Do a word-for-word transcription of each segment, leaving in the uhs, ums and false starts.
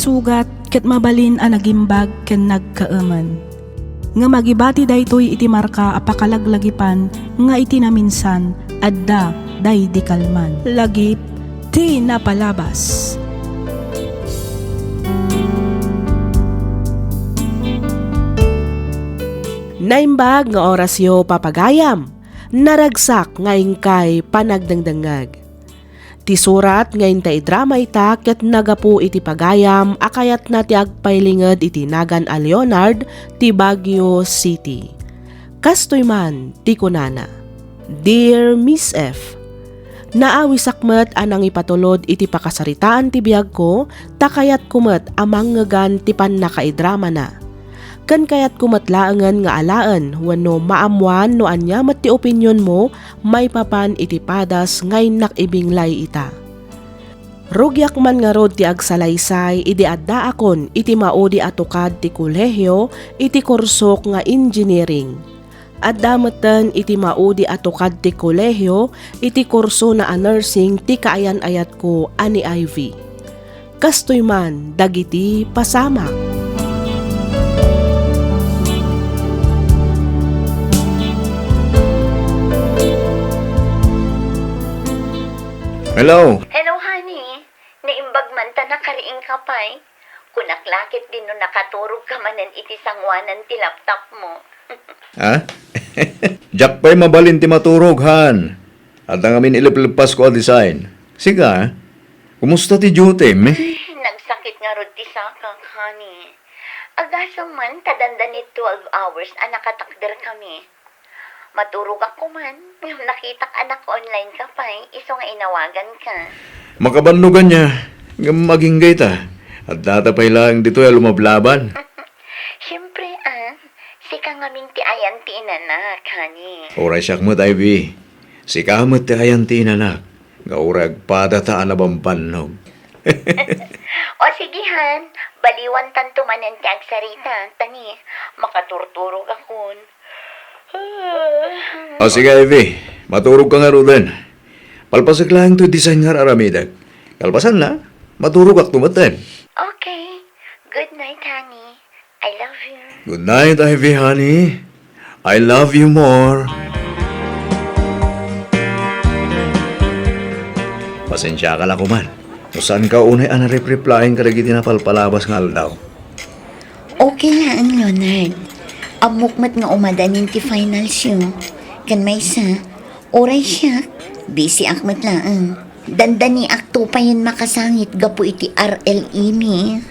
Sugat ket mabalin a nagimbag ken nagkaemen. Ngem agibati daytoy iti marka a pakalaglagipan nga iti naminsan, adda daydi kalman. Lagip ti napalabas. Naimbag nga orasyo, papagayam. Naragsak nga inkay panagdengdengngeg. Ti surat nga inta idrama ita ket nagapu iti pagayam a kayatna ti agpailinged iti nagan a Leonard ti Baguio City. Kastoy man ti kunana, "Dear Miss F, naawisak met a nangipatulod iti pakasaritaan ti biagko, ta kayatko met a mangngegan ti pannakaidramana. Ken kayatko met laengen nga alaen wenno maammoan no ania met ti opinionmo maipapan iti padas nga innak ibinglay ita. Rugiak man ngarud ti agsalaysay idi addaakon iti maudi a tukad ti kolehio iti kursok nga engineering. Adda metten iti maudi a tukad ti kolehio iti kursona a nursing ti kaayan-ayatko a ni Ivy. Kastoy man dagiti pasamak." Hello. Hello, honey. Naimbag man ta nakariingka pay. Kunak la ketdi no nakaturogka manen iti sanguanan ti laptopmo. Ha? Diak pay mabalin ti maturog, han. Adda ngamin ilepleppasko a design. Sika, kumusta ti duty, me? Nagsakit ngarud ti sakak, honey. Agasem man ta dandani twelve hours a nakatakderkami. Maturogak koman, ngem nakitak a naka-online ka pay, isu nga inawaganka. Makabannogan nia, ngem agingga ita. Addata pay laeng ditoy a lumablaban. Siempre, ah. Sika ngamin ti ayan ti inanak, honey. Uray siak met, Ivy. Sika met ti ayan ti inanak. Nga uray agpadata a nabambannog. O sige, han. Baliwantanto manen ti agsarita, ta ni, makaturturogakon. O sige, Ivy. Maturogka ngaruden. Palpasek laeng toy design nga ar-aramidek. Kalpasanna, maturogakto metten. Okay. Good night, honey. I love you. Good night, Ivy, honey. I love you more. Pasensiaka la koman no saanka unay a narep-replyan kadagiti napalpalabas nga aldaw. Okay laeng, Leonard. Ammok met nga umadanin ti finalsyo. Ken maysa, uray siak, busyak met laeng. Dandaniakto payen makasangit gapu iti R L E mi.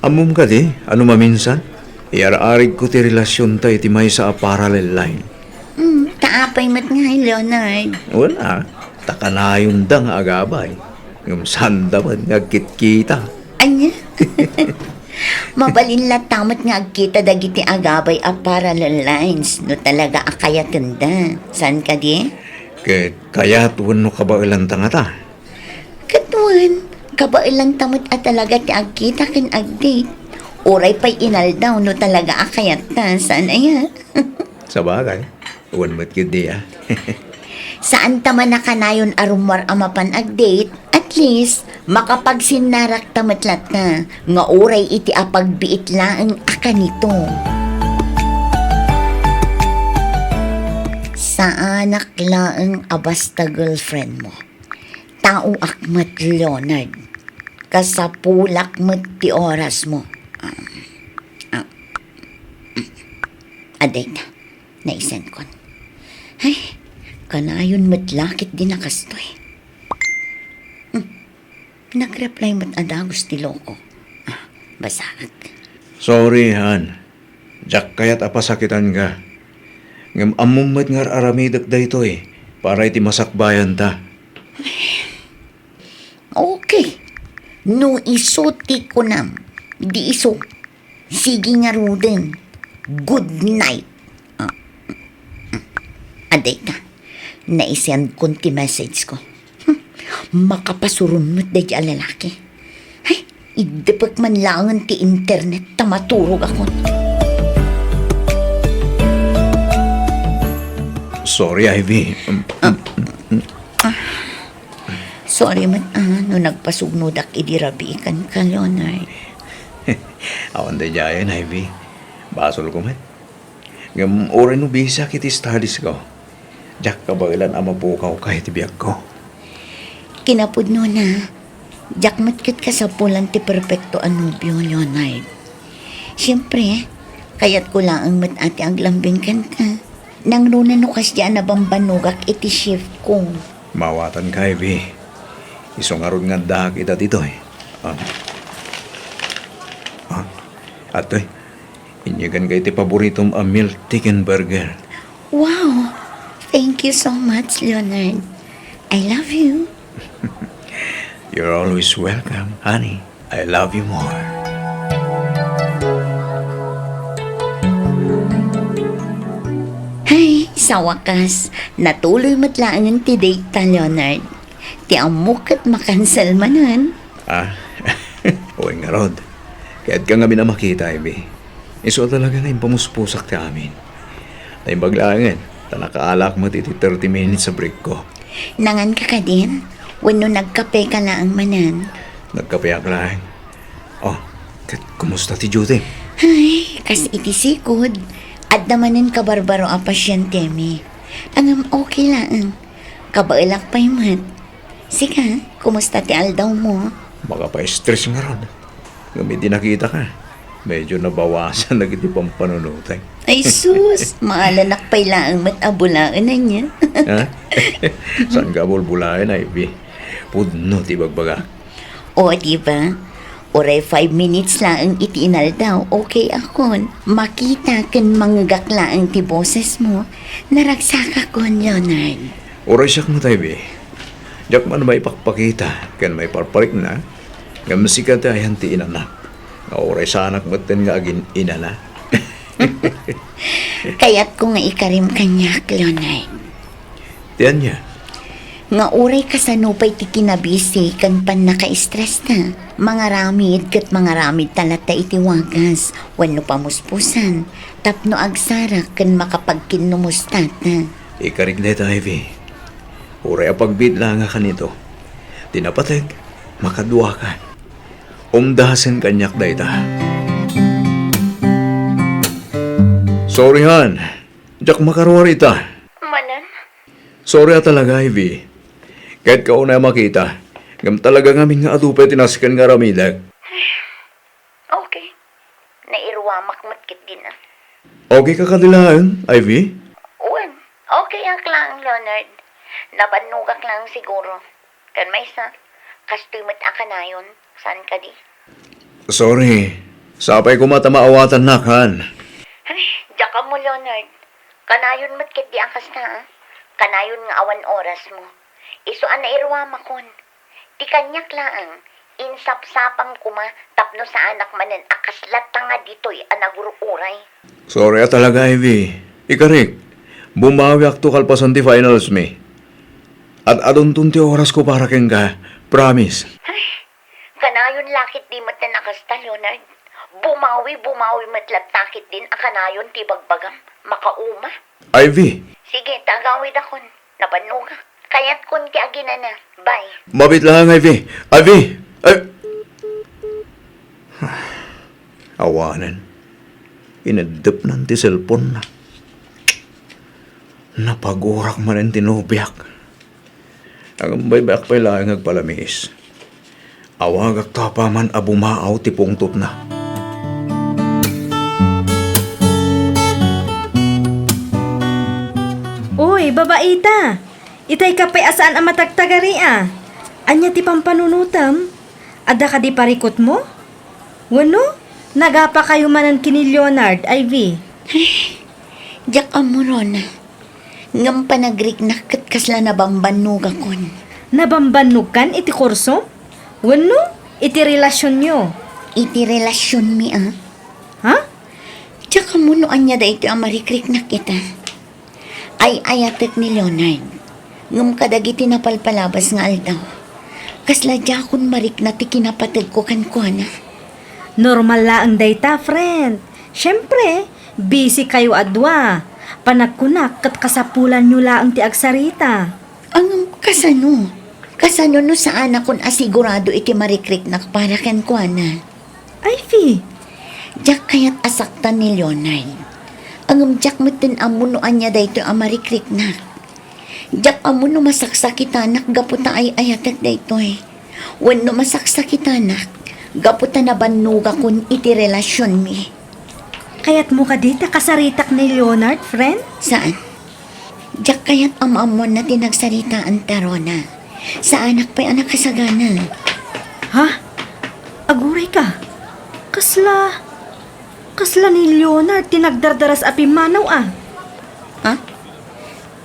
Ammom kadi, a no maminsan, iar-arigko ti relasionta iti maysa a parallel line. Hmm, ta apay met ngay, Leonard? Wen a, ta kanayonda nga agabay. Ngem saanda met nga agkitkita. Ania? Mabalin latta met nga agkita dagiti agabay a parallel lines no talaga a kayatenda. Saan kadi? Ket kayat wenno kabaelanta ngata? Ket wen, kabaelanta met a talaga ti agkita ken agdate. Uray pay inaldaw no talaga a kayatta, saan aya? Sabagay, wen met ketdi a. Saanta man a kanayon a rummuar a mapan agdate, at least, makapagsinnarakta met latta nga uray iti apagbiit laeng a kanito. Saanak laeng a basta girlfriend mo. Taoak met, Leonard. Kasapulak met ti orasmo. Ah, ah, adayta, naisenkon. Ay, kanayon met la ketdi a kastoy. Hmm, nagreply met a dagus ti loko. Ah, basaek. Sorry, han. Diak kayat a pasakitanka. Ngem ammom met nga ar-aramidek daytoy para iti masakbayanta. Okay. No isu ti kunam, di isu. Sige ngaruden. Good night. Ah. Adayta. Naisendkon ti message ko. Hmm, makapasuron met daydi a lalaki. Ay, iddepek man laengen ti internet ta maturogakon. Sorry, Ivy. Um, um, um, um. Ah, Sorry met, ah, no nagpasugnodak idi rabii kenka, Leonard. Awan daydiayen, Ivy. Basolko met. Ngem uray no bisiak iti studies ko, diak kabaelan a mapukawka iti biagko. Kinapudnona, diak met ket kasapulan ti perpekto a nobio, Leonard. Siempre, kayatko laeng met a ti aglambing kenka. Nangruna no kasdiay a nabambannogak iti shift ko. Maawatanka, Ivy. Isu ngarud nga addaak ita ditoy. Ah. Ah. Atoy, inyeganka iti paboritom a meal, chicken burger. Wow! Thank you so much, Leonard. I love you. You're always welcome, honey. I love you more. Ay, sa wakas, natuloy met laengen ti date ta, Leonard. Ti ammok ket makansel manen. Ah, wen ngarud. Kayatko ngamin a makita, Ivy. Isu a talaga nga impamuspusak ti amin. Naimbag laengen, ta nakaalaak met iti thirty minutes a break ko. Nanganka kadin? Wenno nagkapeka laeng manen? Nagkapeak laeng. Oh, ket kumusta ti duty? Ay, kas iti sikod. Adda manen kabarbaro a pasientemi. Ngem okay laeng. Kabaelak pay met. Sika, kumusta ti aldawmo? Makapastress ngarud. Ngem idi nakitaka, medyo nabawasan dagiti pampanunotek. Ay sus, maalanak pay laeng met a bulaen ania. Ha? Saanka a bulbulaen, Ivy? Pudno ti ibagbagak. O, di ba? Uray five minutes laeng iti inaldaw, okay akon. Makita ken mangngegaak laeng ti bosesmo. Naragsakakon, Leonard. Uray siak met, Ivy. Diak man maipakpakita ken maiparparikna, ngem sika ti ayan ti inanak. Nga uray saanak metten nga agin-inana. Kayatko nga ikarim kaniak, Leonard. Ti ania? Nga uray kasano pay ti kinabisi ken pannaka-stress ta, mangaramid ket mangaramid ta latta iti wagas wenno pamuspusan tapno agsarak ken makapagkinnumosta ta. Ikarik dayta, Ivy. Uray a pagbiit laeng a kanito. Ti napateg, makaduaka. Umdasen kaniak dayta. Sorry, han. Diak makaruar ita. Manen? Sorry a talaga, Ivy. Kayatka unay a makita, ngem talaga ngamin nga adu pay ti nasken nga aramidek. Okay. Nairuamak met ketdin a. Okay ka kadi laeng, Ivy? Wen, okay ak laeng, Leonard. Nabannogak laeng siguro. Ken maysa, kastoy met a kanayon, saan kadi? Sorry. Sapay koma ta maawatannak, han. Ay, diak ammo, Leonard. Kanayon met ketdi a kasta, a. Kanayon nga awan orasmo. Isu a nairuamakon. Ti kaniak laeng, insapsapam koma tapno saanak manen a kas latta nga ditoy a nagur-uray. Sorry a talaga, Ivy. Ikarik, bumawiakto kalpasan ti finals mi. Ad-adunton ti orasko para kenka, promise. Ay, kanayon la ketdi met a kasta, Leonard. Bumawi, bumawi met latta ketdin a kanayon ti bagbagam. Makauma. Ivy! Sige, ta agawidakon. Nabannogak. Kayatkon ti aginana. Bye. Mabiit laeng, Ivy! Ivy! Ay! Awanen. Ineddepnan ti cellphone-na. Napagurak manen ti nobiak. Agambay-bayak pay laeng agpalamiis. Awagakto apaman a bumaaw ti pungtotna. Uy, babaita! Itay ka pay a saan a matagtagari a. Ania ti pampanunotem? Adda kadi parikutmo? Wenno, nagapakayo manen ken ni Leonard, Ivy? Diak ammo, Rona. Ngem panagriknak ket kasla nabambannogakon. Nabambannogkan iti kursom? Wenno iti relasionyo? Iti relasionmi, a. Ha? Diak ammo no ania daytoy a marikriknak ita. Ay-ayatek ni Leonard. Ngem kadagiti napalpalabas nga aldaw, kasla diakon marikna ti kinapategko kenkuana. Normal laeng dayta, friend. Siempre, busy kayo a dua. Panagkunak ket kasapulanyo laeng ti agsarita. Ngem kasano? Kasano no saanakon a sigurado iti marikriknak para kenkuana? Ivy! Diak kayat a saktan ni Leonard. Ngem diak metten ammo no ania daytoy a marikriknak. Diak ammo no masaksakitanak gapu ta ay-ayatek daytoy. Wenno masaksakitanak gapu ta nabannogakon iti relasionmi. Kayatmo kadi ta kasaritak ni Leonard, friend? Saan? Diak kayat a maammoanna ti nagsaritaanta, Rona. Saanak pay a nakasagana. Ha? Aguray ka? Kasla, kasla ni Leonard ti nagdardaras a pimmanaw a? Ha?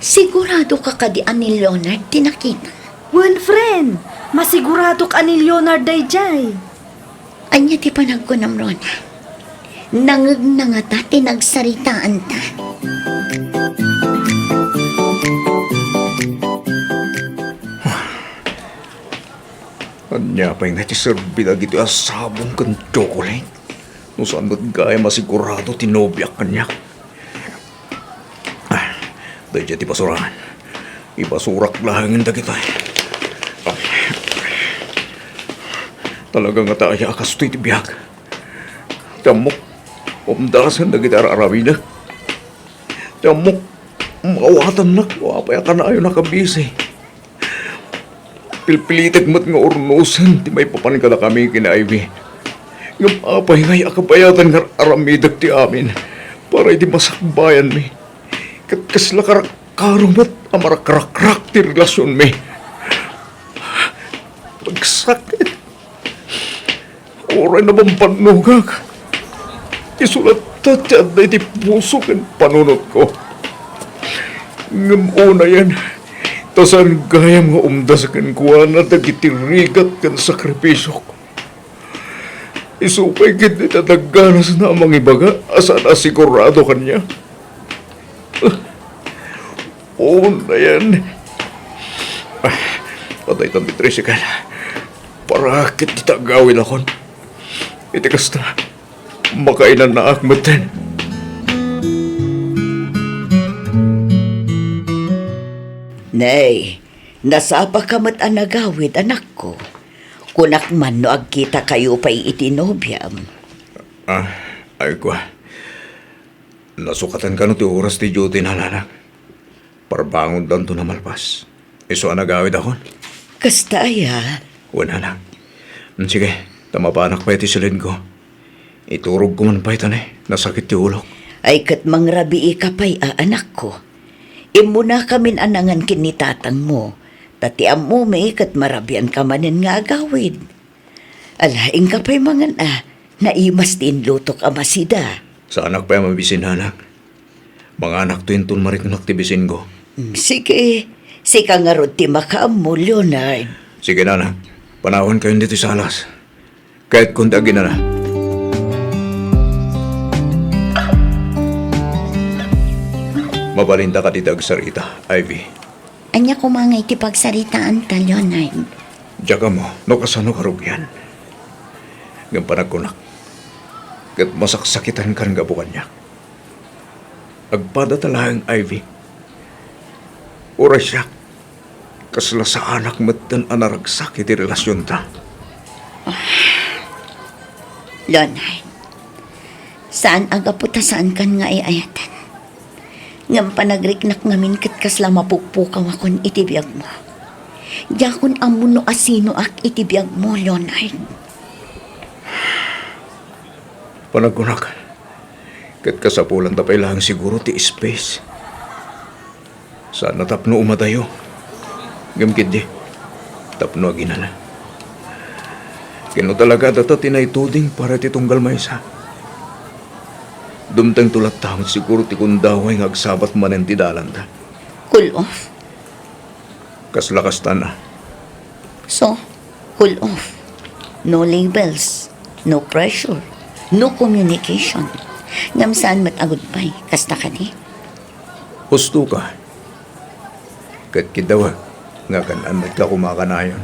Sigurado ka kadi a ni Leonard ti nakita? Wen, friend, masiguradok a ni Leonard daydiay. Ania ti panagkunam, Rona? Nangngegna ngata ti nagsaritaanta. Ania pay nga ti serbi dagitoy a sabong ken tsokolate? No saan met gayam a sigurado ti nobiak kaniak. Ah, daydiay ti basuran. Ibasurak laengen dagitoy. Talaga nga ta aya a kastoy ti biag. Ti ammok, umdasen dagiti ar-aramidek. Ti ammok, maawatannak no apay a kanayon a kabisi. Pilpilitek met nga urnosen ti maipapan kadakami ken ni Ivy. Ngem apay ngay a kabayatan nga ar-aramidek ti amin para iti masakbayanmi ket kasla karakkaro met a marakrakrak ti relasionmi? Agsakit. Uray nabambannogak, isu latta ti adda iti puso ken panunotko. Ngem unayen, ta saan gayam nga umdas kenkuana dagiti rigat ken sakrifisiok. Isu pay ketdi ti adda ganasna a mangibaga a saan a sigurado kaniak. Unayen. Ah, pataytan ti tricycle. Para ketdi ta agawidakon. Iti kasta, makainanaak metten. Nay, nasapaka met a nagawid, anakko. Kunak man no agkitakayo pay iti nobiam. Ah, ay kua. Nasukatan kano ti oras ti duty, nananak. Parbangondanto a malpas. Isu a nagawidakon. Kasta aya? Wen, anak. Mm, sige, ta mapanak pay ti silenko. Iturogko man pay ta ne, nasakit ti ulok. Ay ket mangrabiika pay a, anakko. Immunakamin a nangan ken ni tatangmo, ta ti ammomi ket marabianka manen nga agawid. Ala, inka pay mangan a, naimas ti inlutok a masida. Saanak pay a mabisin, anak. Manganakto inton mariknak ti bisinko. Mm, sige, sika ngarud ti makaammo, Leonard. Sige, nana. Panawankayon ditoy salas. Kayatkon ti aginana. Mabalinta kadi ti agsarita, Ivy. Ania koma ngay ti pagsaritaanta, Leonard? Diak ammo no kasano karugian. Ngem panagkunak, ket masaksakitankan gapu kaniak. Agpadata laeng, Ivy. Uray siak, kasla saanak metten a naragsak iti relasionta. Leonard, saan a gapu ta saankan nga ay-ayaten. Ngem panagriknak ngamin ket kasla mapukpukawakon iti biagmo. Diakon ammo no asinoak iti biagmo, Leonard. Panagkunak, ket kasapulanta pay laeng siguro ti space. Saan a tapno umadayo. Ngem ketdi, tapno aginana. Ken no talaga adda ti naituding para ti tunggal maysa, dumtengto latta met siguro ti gundaway nga agsabat manen ti dalanta. Cool off? Kasla kasta na. So, cool off. No labels, no pressure, no communication. Ngem saan met a goodbye, kasta kadi? Husto ka. Ket kiddawek nga kan-an met ka koma kanayon.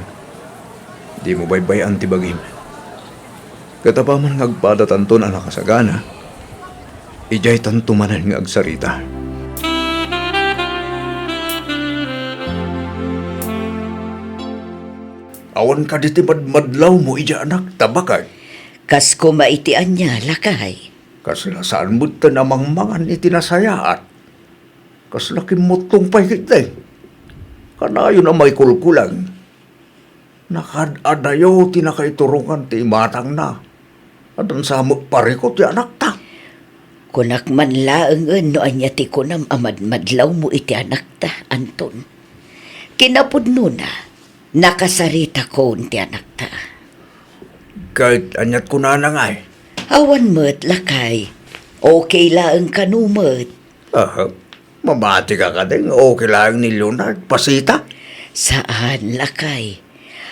Dimo baybay-an ti bagim. Ket apaman nga agpadatanton a nakasagana, idiaytanto manen nga agsarita. Awan kadi ti madmadlawmo idiay anakta, baket? Kas koma iti ania, lakay? Kasla saan metten a mangmangan iti nasayaat. Kasla kimmuttong pay ketdi. Kanayon a maikulkulang. Nakaad-adayo ti nakaiturongan ti imatangna. Addan sa met parikut ti anakta. Kunak man laengen no ania ti kunam a madmadlawmo iti anakta, Anton. Kinapudnona, nakasaritakon ti anakta. Ket aniat kunana ngay? Awan met, lakay. Okay laeng kano met. Aha. Mamatika kadi nga okay laeng ni Leonard, pasita? Saan, lakay.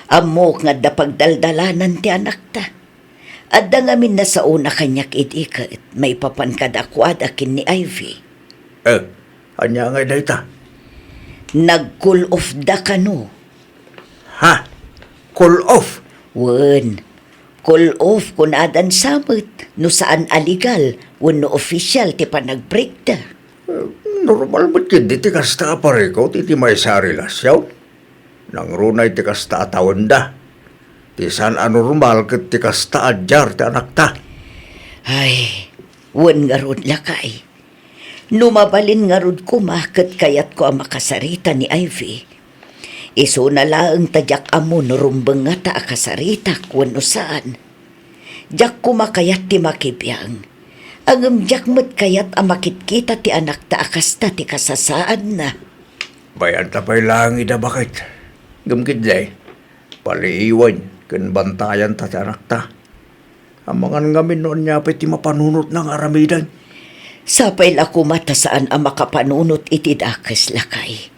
Ammok nga adda pagdaldalanan ti anakta. Adda ngamin nasaona kaniak idi ket maipapan kadakuada ken ni Ivy. Eh, ania ngay dayta? Nag-cool off da kano. Ha? Cool off? Wen, cool off kunadan sa met no saan a legal wenno official ti panag-breakda. Eh, normal met ketdi ti kasta a parikut iti maysa a relasion. Nangruna iti kasta a tawenda. Ti saan a normal ket ti kasta a diar ti anakta. Ay, wen ngarud, lakay. No mabalin ngarud koma ket kayatko a makasarita ni Ivy, isuna laeng ta diak ammo no rumbeng ngata a kasaritak wenno saan. Diak koma kayat ti makibiang. Ngem diak met kayat a makitkita ti anakta a kasta ti kasasaadna. Bay-anta pay laeng ida, baket. Ngem ketdi, paliiwen ken bantayanta ti anakta. Amangan ngamin no ania pay ti mapanunotna nga aramiden. Sapay la koma ta saan a makapanunot iti dakes, lakay.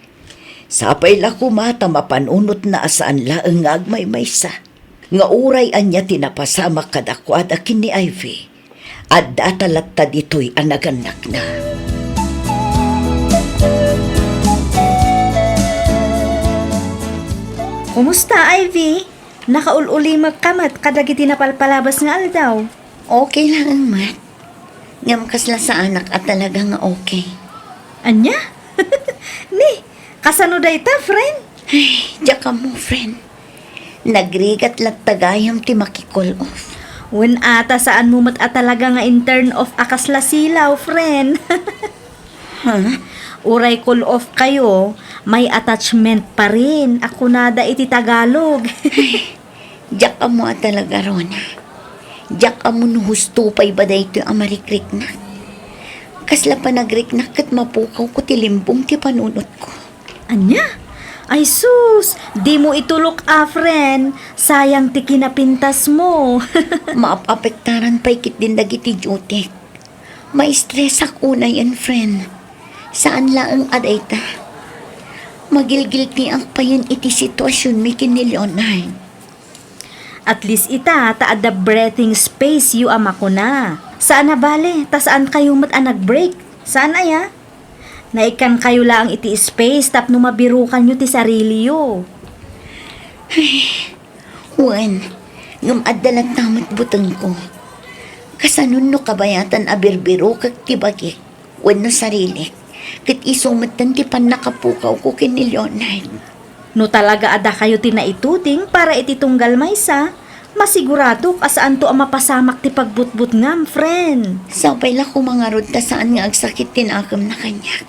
Sapay la koma ta mapanunotna a saan laeng nga agmaymaysa. Nga uray ania ti napasamak kadakuada ken ni Ivy, addata latta ditoy a nagannakna. Kumusta, Ivy? Nakaul-ulimekka met kadagiti napalpalabas nga aldaw? Okay laeng met. Ngem kasla saanak a talaga nga okay. Ania? Ni, kasano dayta, friend? Ay, diak ammo, friend. Nagrigat latta gayam ti maki-cool off. Wen ata saanmo met a talaga nga in-turn off a kasla silaw, friend. Ha? Uray cool off kayo, may attachment pa rin a kunada iti Tagalog. Ay, diak ammo a talaga, Rona. Diak ammo no husto pay ba daytoy a marikriknak. Kasla panagriknak ket mapukawko ti limbong ti panunotko. Ania? Ay sus, dimo itulok a, friend. Sayang ti kinapintasmo. Maap-apektaran pay ketdin dagiti duty. Maistresak unayen, friend. Saan laeng a dayta. Magilgiltiak payen iti situasionmi ken ni Leonard. At least ita, ta adda breathing space yo a makuna. Saan a bale, ta saan kayo met a nag-break. Saan aya? Naikkan kayo laeng iti space tapno mabirukan yo ti sarili yo. Ay, wen, ngem adda latta met butengko. Kasano no kabayatan a birbirukek ti bagik wenno sarilik, ket isu metten ti pannakapukawko ken ni Leonard. No talaga a dakayo ti naituding para iti tunggal maysa, masiguradok a saanto a mapasamak ti pagbutbutngam, friend. Sapay la koma ngarud ta saan nga agsakit ti nakemna kaniak.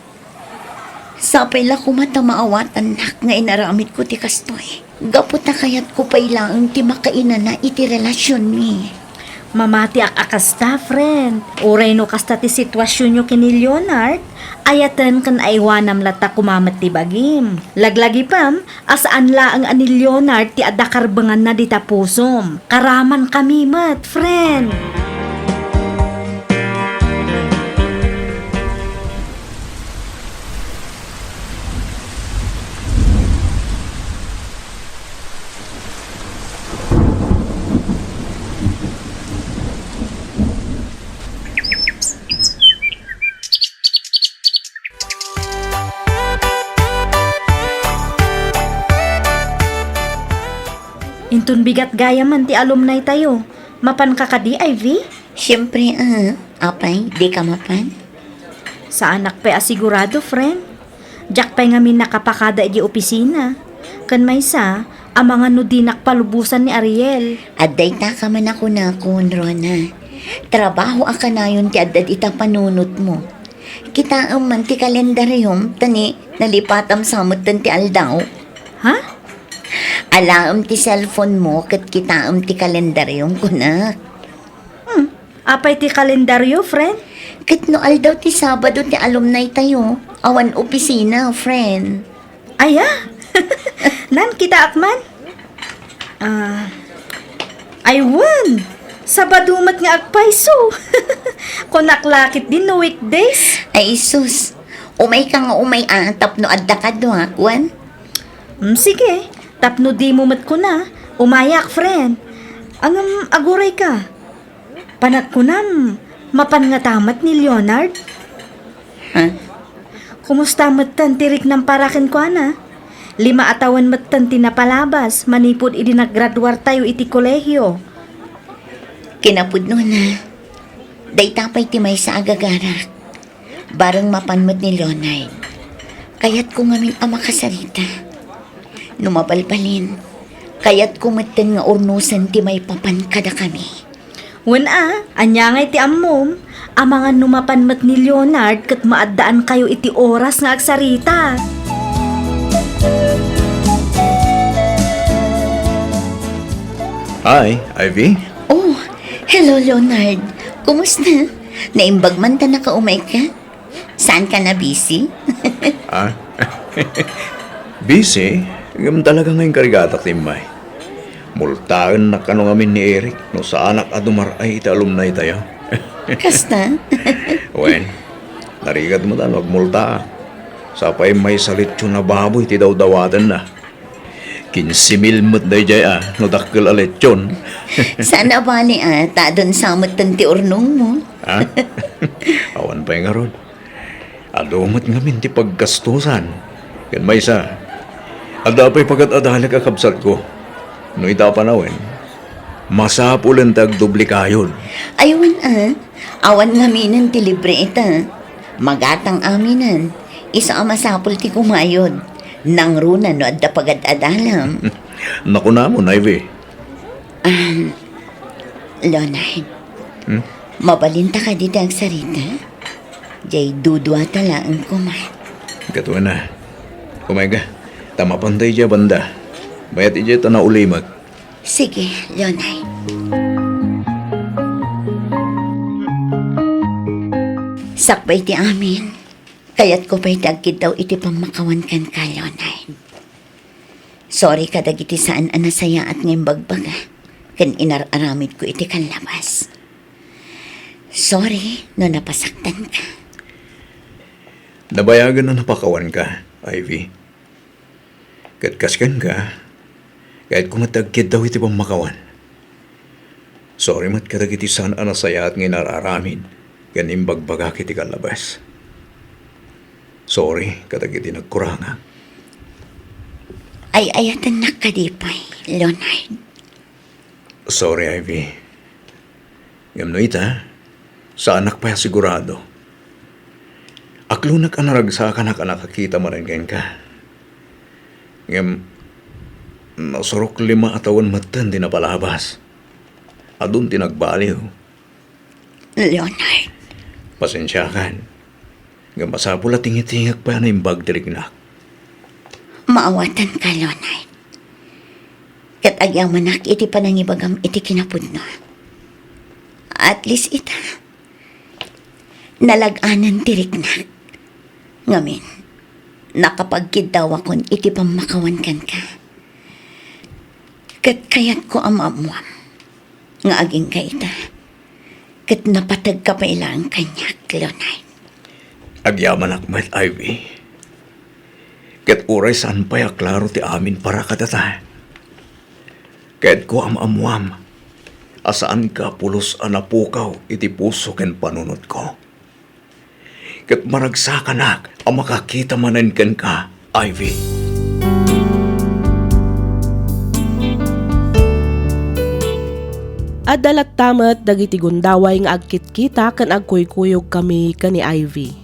Sapay la koma ta maawatannak nga inaramidko ti kastoy. Gapu ta kayatko pay laeng ti makainana iti relasionmi. Mamatiak a kasta, friend. Uray no kasta ti situasionyo ken ni Leonard, ayaten ken aiwanam latta koma met ti bagim. Laglagipem a saan laeng a ni Leonard ti adda karbenganna dita pusom. Karamankami met, friend. Inton bigat gayamen ti alumni tayo, mapanka kadi, Ivy? Siempre, ah, apay, dika mapan? Saanak pay a sigurado, friend. Diak pay ngamin nakapakada idiay opisina. Ken maysa, Amangan no dinak palubosan ni Ariel. Adda ita ka man a kunakon, Rona. Trabaho a kanayon ti adda dita panunotmo. Kitaem man ti kalendariom, ta ni nalipatam sa metten ti aldaw. Ha? Alaem ti cellphone mo ket kitaem ti kalendariom, kunak. Hmm. Apay ti kalendario, friend? Ket no aldaw ti Sabado ti alumni tayo, awan opisina, friend. Aya? Nan, kitaak man? Ah, ay wen! Sabado met nga agpayso. Kunak la ketdin no weekdays. Ay, sus. Umay ka nga umay, ah, tapno adda kaduak, wen? Mm, sige. Tapno dimo met kuna, umayak, friend. Ngem, aguray ka. Panagkunam, mapan ngata met ni Leonard? Ha? Kumusta metten ti riknam para kenkuana? Lima a tawen metten ti napalabas manipud idi naggraduartayo iti kolehio. Kinapudnona, dayta pay ti maysa a gagarak. Bareng mapan met ni Leonard. Kayatko ngamin a makasarita. No mabalbalin, kayatko metten nga urnosen ti maipapan kadakami. Wen a, ania ngay ti ammom? Amangan no mapan met ni Leonard ket maaddaankayo iti oras nga agsarita. Hi, Ivy. Oh, hello, Leonard. Kumusta? Naimbag man ta nakaumayka? Saan ka na busy? Ah? Busy? Ngem talaga nga inkargatak ti immay. Multaennak kano ngamin ni Eric no saanak a dumar-ay iti alumni tayo. Kasta? Wen, narigat met a no agmultaak. Sapay maysa a lechon a baboy ti dawdawatenna. Kinse mil met daydiay a no dakkel a lechon. Saan a bali a ta adun sa metten ti urnongmo. Ha? Awan pay ngarud. Adu met ngamin ti paggastusan. Ken maysa, adda pay pagat-adalek a kabsatko. No ita panawen, masapulen ta agdubli kayod. Ay, wen a, awan ngaminen ti libre ita. Magatang aminen, isu a masapul ti kumayod. Nangruna no adda pagat-adalam. Nakunamon, Ivy. Ah, Leonard, hmm? Mabalinta kadi ti agsarita? Jay duduata laeng koma. Katuana. Kumayka. Ta mapan ta idiay banda. Mayat idiay ta naulimek. Sige, Leonard. Sakbay ti amin, kayatko pay ti agkiddaw iti pammakawan kenka, Leonard. Sorry kadagiti saan a nasayaat nga imbagbaga ken inar-aramidko iti kallabas. Sorry no napasaktanka. Nabayagen a napakawanka, Ivy. Ket kas kenka, kayatko met ti agkiddaw iti pammakawan. Sorry met kadagiti saan a nasayaat nga inar-aramid ken imbagbagak iti kallabas. Sorry kadagiti nagkurangak. Ay-ayatennak kadi pay, Leonard? Sorry, Ivy. Ngem no ita, saanak pay a sigurado. Aklonek a naragsakanak a nakakita manen kenka. Ngem, nasurok lima a tawen metten ti napalabas. Adun ti nagbaliw. Leonard. Pasensiakan. Ngem masapul a tingitingek pay a naimbag ti riknak. Maawatanka, Leonard. Ket agyamanak iti panangibagam iti kinapudno. At least ita, nalag-anen ti riknak. Ngamin, nakapagkiddawakon iti pammakawan kenka. Ket kayatko a maammuam nga agingga ita, ket napategka pay laeng kaniak, Leonard. Agyamanak met, Ivy. Ket uray saan pay a klaro ti amin para kadata, kayatko a maammuam a saanka pulos a napukaw iti puso ken panunotko. Ket maragsakanak a makakita manen kenka, Ivy. Adda latta met dagiti gundaway nga agkitkita ken agkuykuyogkami ken ni Ivy.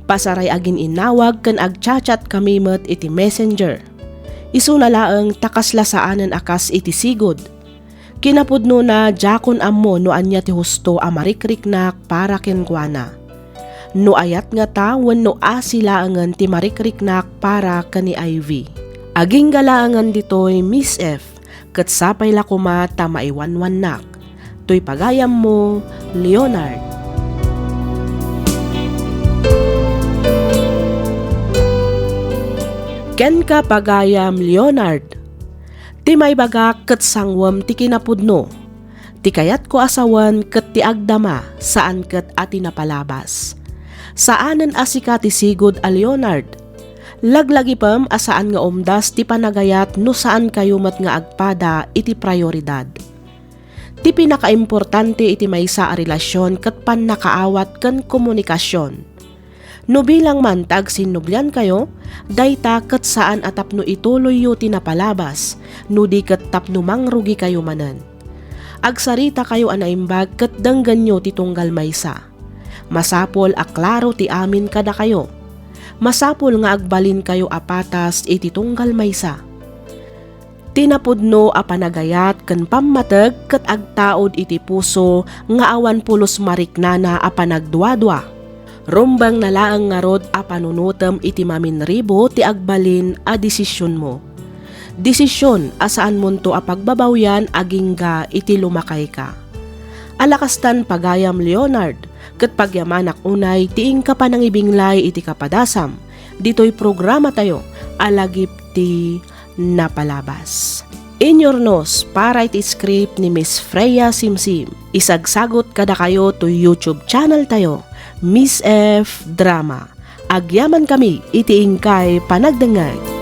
Pasaray agin-innawag ken agchat-chatkami met iti Messenger. Isuna laeng ta kasla saanen a kas iti sigud. Kinapudnona, diakon ammo no ania ti husto a marikriknak para kenkuana. No ayat ngata wenno asi laengen ti marikriknak para ken ni Ivy. Agingga laengen ditoy, Miss F, ket sapay la koma ta maiwanwannak. Toy pagayammo, Leonard. Kenka, pagayam Leonard. Ti maibagak ket sanguem ti kinapudno. Ti kayatko a sawen ket ti agdama, saan ket a ti napalabas. Saanen a sika ti sigud a Leonard. Laglagipem a saan nga umdas ti panagayat no saankayo met nga agpada iti prioridad. Ti pinakaimportante iti maysa a relasion ket pannakaawat ken komunikasion. No bilang man ta agsinnubliankayo, dayta ket saan a tapno ituloyyo ti napalabas, no di ket tapno mangrugikayo manen. Agsaritakayo a naimbag ket denggenyo ti tunggal maysa. Masapul a klaro ti amin kadakayo. Masapul nga agbalinkayo a patas iti tunggal maysa. Ti napudno a panagayat ken pammateg ket agtaud iti puso nga awan pulos mariknana a panagduadua. Rumbengna laeng ngarud a panunotem iti maminribo ti agbalin a desisionmo. Desision a saanmonto a pagbabawian agingga iti lumakayka. Alakastan, pagayam Leonard, ket pagyamanak unay ti inka panangibinglay iti kapadasam ditoy programatayo a Lagip ti Napalabas. Inyurnos para iti script ni Miss Freya Simsim. Isagsagot kadakayo to YouTube channel tayo, Miss F Drama. Agyamankami iti inkay panagdengngeg.